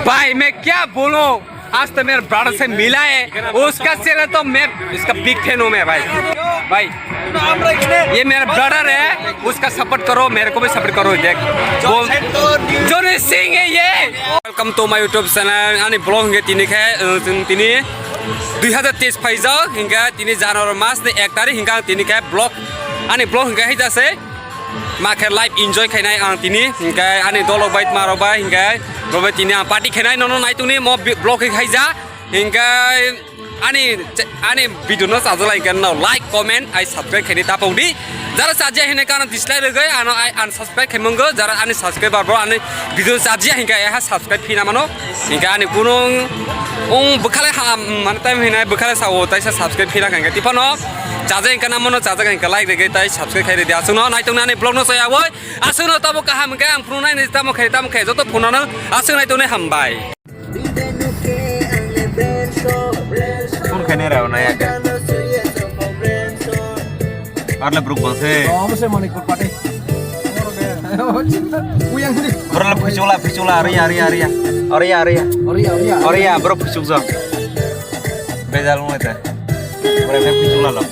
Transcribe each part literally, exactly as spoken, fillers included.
भाई, मैं क्या बोलूं, आज तो मेरा ब्रदर से मिला है, उसका सिरे तो मैं इसका बिग फैन हूँ मैं भाई। भाई, ये मेरा ब्रदर है, उसका सपोर्ट करो, मेरे को भी सपोर्ट करो। देख, बोल, जोनी सिंह है ये। Welcome to my YouTube channel. Ani vlog hingke tini khe, uh, tini dui hazar teis phaijak hingke tini January mas ni ek tarik hingke ang tini khe vlog, ani vlog hingke hai jase. Ma khe life enjoy khainai ang tini, hingke ani dolok bai tma rok bai hingke rok bai tini ang party khainai nono nai tongni mo bi-, vlog khe khaija, hingke ani, ani video no chajak lai hingke no like, comment, ai subscribe khaini tapok di. Jara chajya hine kano dislike rwgwi ano ai unsubscribe khai mwngo, jara ani subscriber bo ani video chajya hingke ai ha subscribe phina mano, hingke ani kunung ung bwkhale ha, mane time hinai bwkhale sao taisa subscribe phina kha hingke tiphano. Chajak hingke namo no chajak hingke like rwgwi tai subscribe khai rwdi. Aswkno naitongnani vlog no chayawoi. Aswkno tamo kaham hingke ang phunuknai ni tamo khe tamo khe joto phunukno aswk naitongnai hambai. Phone khainai rao na ya khe. Arle bruk bangse. Omo se Manipur party. Uyang sini. Bro, phuchula, phuchula, aria, aria, aria. Aria, aria. Aria, aria. Aria, bro, phuchuk jo. Bejal mo ite. Bro, phuchula lo.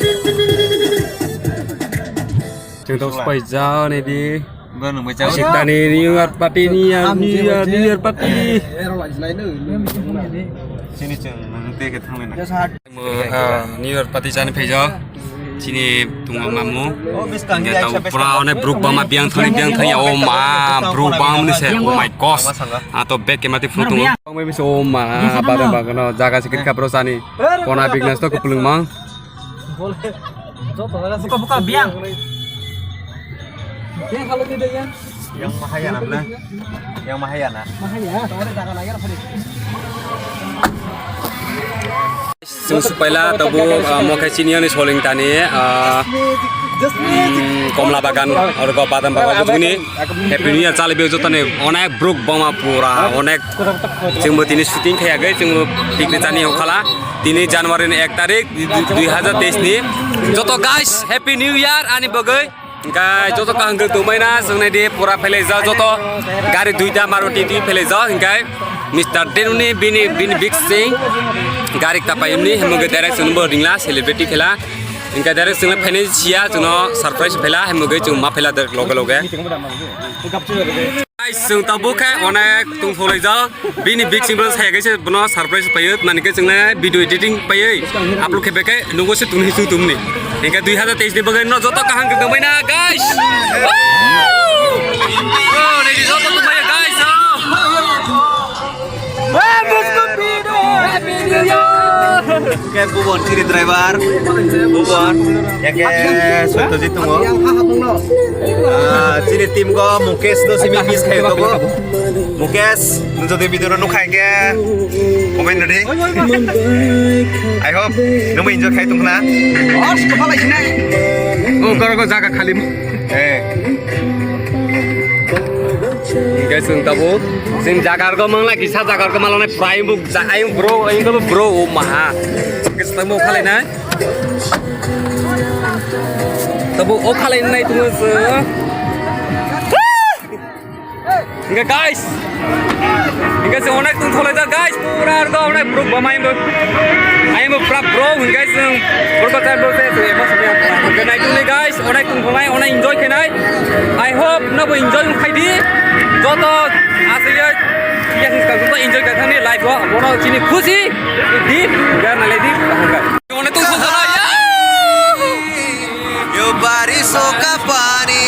Chwng tok spai jao ni di. Bro, nung bai jao. Sikta ni New Year party ni ya, New Year, New Year party. Sini chwng nung te ke thang na. Mo, ah, New Year party chani phaijak. Chini tungo mamu. Oh, bis kang. Hingke tabo pura onek bruk bama biang thani biang thani. Oh ma, bruk bam ni se. Oh my gosh. Ah, to bek ke mati photo. Bang bai bisa, oh ma, badam bagano jaga sikit kapro chani. Kona bignas to kupulung mang. Buka, buka, biang. Biang kalau tidak ya. Yang mahaya na, na? Yang mahaya na? Mahaya. Chwng supaila tabuk, ah, mokhe chini ani soling tani, ah, mm, komla bagan, oro badam bagan bujuni. Happy New Year chali beo jotoni onek bruk boma pura onek. Chwngbo tini shooting khaya gai chwngbo picnic chani okhala. Tini January ni ek tarik dui hazar teis ni. Joto guys, Happy New Year ani bagwi. Hingkai joto kaham khe tongmai na, chwng nai di pura phelaijak joto gari duita Maruti twi phelaijak, hingkai Mister Denuni bini, bini big sing gari ta paimni, hemogwi direct chwngno bo ringla celebrity khela, hingkai direct chwngno phainai siya, chwngno surprise phela, hemogwi chwng ma phela direct loge loge. Guys, chwng tabuk khe onek tongthok laijak. Bini big sing bo saya kaisa bono surprise paio, mani khe chwng le video editing paioi upload khe bekhe nugo se tuni su tumni. Hingke dui hazar teis ni bagwi no joto kaham khe tongbai na, guys. Oh, ready joto tongbai, guys, oh. Happy New Year. Ke bubon chini driver. Bubon. Eke Satyajit tongo. Ah, chini team go Mukesh no simi miss khai tongo. Mukesh, nung jodi video no nukha hingke comment rwdi. I hope nungbo enjoy khai tongkhna. Oh, koro ko jaga khali. Eh. Hingke chwng tabuk, chwng jaga rwgo mangla kisa jaga rwgo mangla nai prai buk ja-, ayung bro, ayung bro, oh maha. Kisa tamo khalai nai. Tabuk o khalai nai tongo chwng. Hingke guys, hingke chwng onek tongthok laijak guys, pura rwgo onek bruk bama ayung bo, ayung bo pura bro hingke chwng bro bacha bro se chwng emo samya hingke nai tongni guys. Onek tongthoknai, onek enjoy khainai. I hope nobo enjoy khai di. Joto aswk ya, ya hwnka joto enjoy khai thani life o. Bono chini khusi di, ga nalai di, kaham ga. Onek tongthok jana, ya. Yo barish ka pani.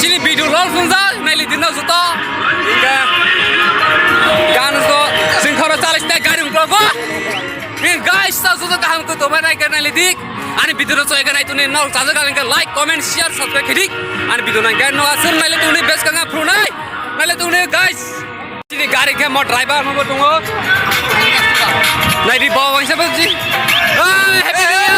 Chini video rol phunjak, naili di no joto. Hingke gan so, singkhoro chalis ta gari ungklogo. Hey guys, sa joto kaham khe tongbai nai khe naili dik. Ani video no choi khe nai tuni no chajak khe like, comment, share, subscribe khe dik. Ani video nai khe no aswk naili tuni bes kanga phru nai. Naili tuni guys. Chini gari khe mo driver mo tongo. Nai di bo wangsa bo ji. Ah, Happy New Year.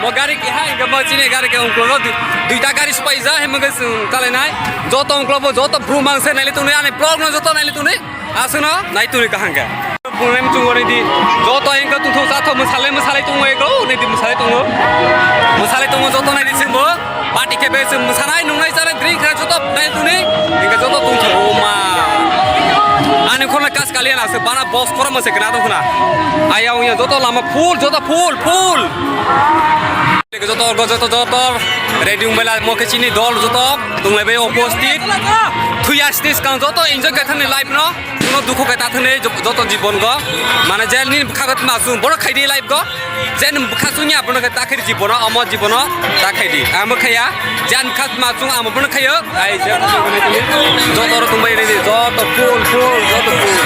Mo gari khe hai khe mo chini gari khe ungklo dui, duita gari spai ja hemang khe chwng talai nai. Joto ungklo bo joto bru mangse naili tuni ani vlog no joto naili tuni. Aswkno nai tuni kaham khe. Problem chungo nai di. Joto engko tungthok chathok mwsalai mwsalai tongo ego nai di mwsalai tongo. Mwsalai tongo joto nai di singbo. Party khe be chwng mwsanai nungnai chanai drink khe joto nai tuni. Engkhe joto tungthok o ma. Alian ase bana boss korom se kena to khna. Aya uya joto lama full, joto full, full. Joto, joto, joto ready wngbai la mo khe chini dol joto tonglai bai opposite. Thuya stage kang joto enjoy khe thani life no. Kuno dukhu khe ta thani joto jibon go. Mane jail ni khagat ma sung boro khai di life go. Jen bwkha sungya bono khe ta khaidi jibono, omo jibono ta khaidi. Amo khaya, jan khat ma chung amo bono khayo. Ai, je joto ro tongbai redi, joto full, full, joto full.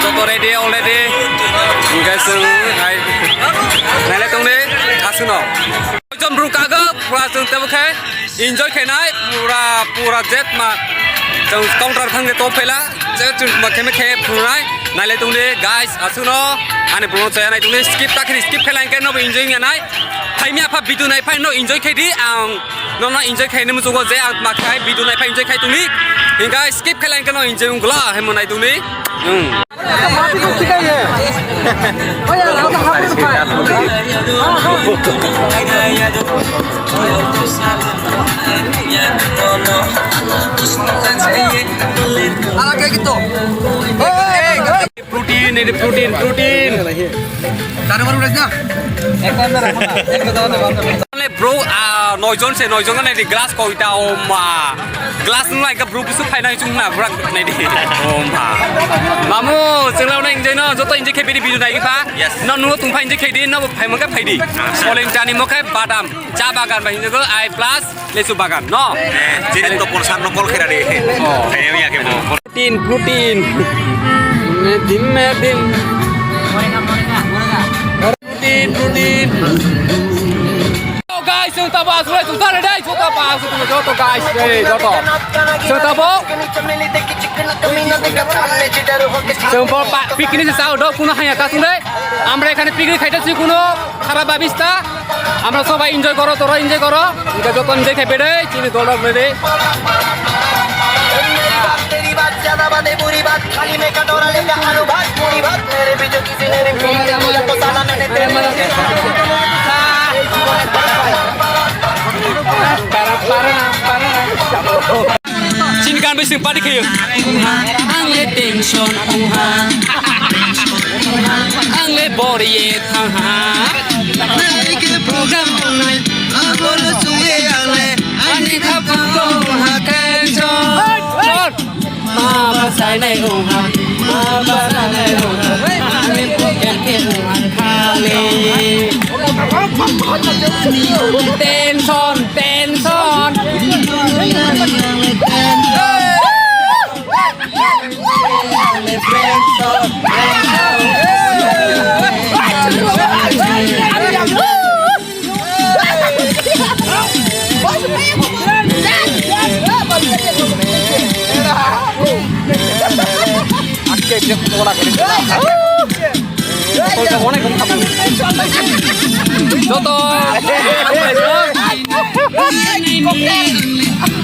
Joto ready already. Hingke sung, ai, nale tongni, asuno. Jom bru kago, pura sung tebo khe, enjoy khenai, pura, pura jet ma. Jom counter thangke top phela. Chwng ma khe ma khe phunai nailai tongdi guys, asuno ani bumung chaya nai tongdi, skip ta khini, skip khelai khe nobo enjoy wngya nai. Phaimya pha video nai phai no enjoy khai di, ang nono enjoy khai ni muchungo je ang ma khai video nai phai enjoy khai tongdi. Hinga skip khelai khe no enjoy wngla hai mo nai tongdi. Hmm. Protein, ini protein, protein. Bro, ah, noijon se, noijon na di glass koi ta, oh ma. Glass nung lai ka bro bisu phai nai chung na, bro, nai di. Oh ma. Mamu, chwng lai na enjoy no, joto enjoy khe bidi video nai pha. Yes. No, no, tung phai enjoy khe di, no, phai mo khe phai di. Solin chani mo khe badam, cha bagan ba hinjo go, I plus. Lesu bagan, no? Eh, chini to porsan no call kera de. Oh. Kaya ya ke mo. Protein, protein. Dhime dhime. Protein, protein. Oh, guys, chwng tabo aswk lai, chwng tare dai, chwng tabo aswk lai, joto guys, eh, joto. Chwng tabo. Chwng bo pa-, picnic se sao do, kuno haya ta chwng dai. Amra ekhane picnic khaita si kuno. Khara babista, amra sobai enjoy goro, toro enjoy goro, enjoy joto enjoy khai bedai, chini dolok bedai. तेरी बात ज्यादा बातें बुरी बात खाली मैं कटोरा लेकर आलू भात पूरी भात मेरे पीछे किसी ने रिपोर्ट किया तो साला मैंने तेरे Chini gan bai sing party khayo. Ang le tension ongha. Ang le boriye thangha. Nai ke program tongnai. Aboro chunge ang le. Ani khapang ongha tension. Ma basainai ongha. Ma basainai ongha. Ani pocket ke ongha khali. Tension, tension. Joto.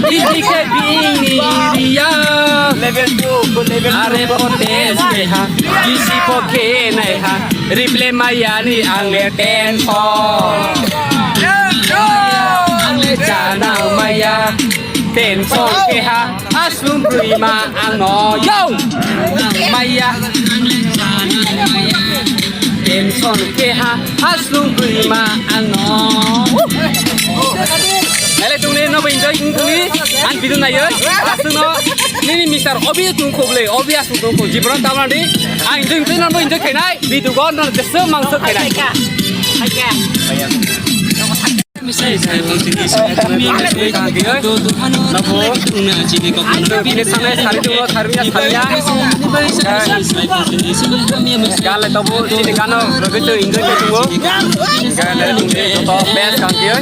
Bini khe bini riya. Are potes keha, bisi pokhe naiha. Reply maya ni ang le tension. Ang le janang maya. Tension keha. Asum bwrwi ma ang no yo. Maya. Tension keha asum bwrwi ma ang no. Nale tungni no enjoy tungni ang video nayo. Asung no nini mister obi tung khoble obi asung tung kho jibran tamna di. Ang enjoy tungni no enjoy khainai video go no jesem mangso khainai. Nabo, tini sanai sari dulu, sari ya, sari ya. Gale tobo, tini gano, rogi tu enjoy ke tunggu. Gale, tunggu, to best kangki, oi.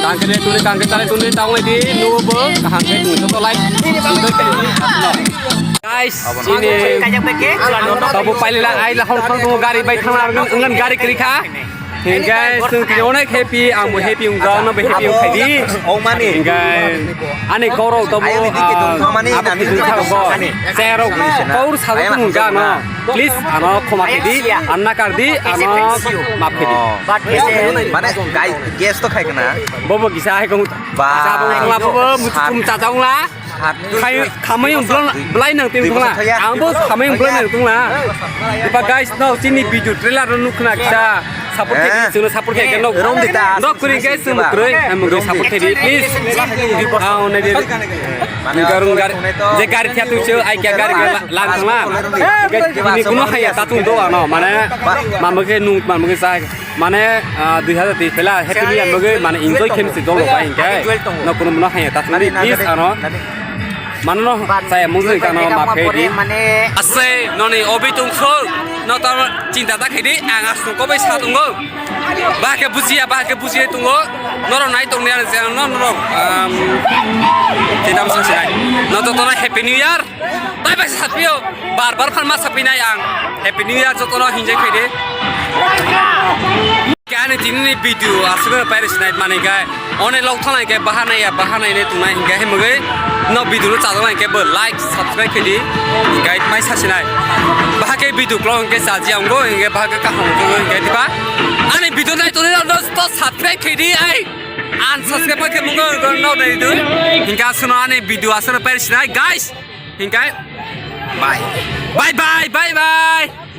Kangki ni tuli, kangki tali tuli, tawai di, nubo, kangki tunggu, to like, enjoy ke. Guys, tini, tobo pailila, ai lahor thang tunggu, gari bai thang, ngan gari kiri kha. Hey guys, chwng tini onek happy, ang bo happy wng jak, no bo happy wng khaidi. Ongmani. Guys, ani korok to bo, Ayang ni ticket ah, dong thangmani, abo nani ticket ticket thang bo. Thangmani. Cherok, Ayang kour sa ayang tong jak no. Please, ano khoma khaidi, anna kardi, ano map khaidi. Oh. Mane, guys, guest to khai kana? Bobo kisa hai kong. Ba. Sa bo khama bobo, muchum cha jong la. Khai-, khamai yung blon-, blai nang tim thangla. Ang bo khamai yung blai nang thangla. Iba guys, no, chini video trailer no nukna kisa. Support khe, chwngno support khe, no. No kuri guys, chwng kuri. Ang bo support khe, please. Ah, onai de. Garung gari, je gari thya tu cheu, ai kya gari la, la thangla. Guys, ni kuno haya ta tung do ano, mane, mama khe nung, mama khe sai. Mane, ah, dui hazar teis pela Happy New Year bagwi, mane, enjoy khe misi dol rok bai hinkhe. No kuno muno haya ta suri, please, ano. Mane no, saya mungkin kano ma phe di. Ase, noni obi tung so, no ta chinta ta khe di, ang asung ko bai sa tungo. Ba khe bujiya, ba khe bujiya tungo. Noro nai tong ni ano, no, no, no. Um, tidak bisa sih. No to, to Happy New Year. Bye bye sapio. Bar bar phan ma sapinai ang. Happy New Year jotono hinjai khaide. Kani tini ni video aswk paris night mani gai. One lok thanai ke bahana ya bahana ne tunai hinga hemgoi. No video no chajak nai ke bo like subscribe khaidi. Hinga mai sasinai. Bahake video klong ke saji anggo hinga bahake kaham ko hinga diba. Ani video nai tuni no to subscribe khaidi ai. Unsubscribe khe mungo no dai du. Hinga suno ani video aswk paris night guys. Hinkai. Bye. Bye bye bye bye.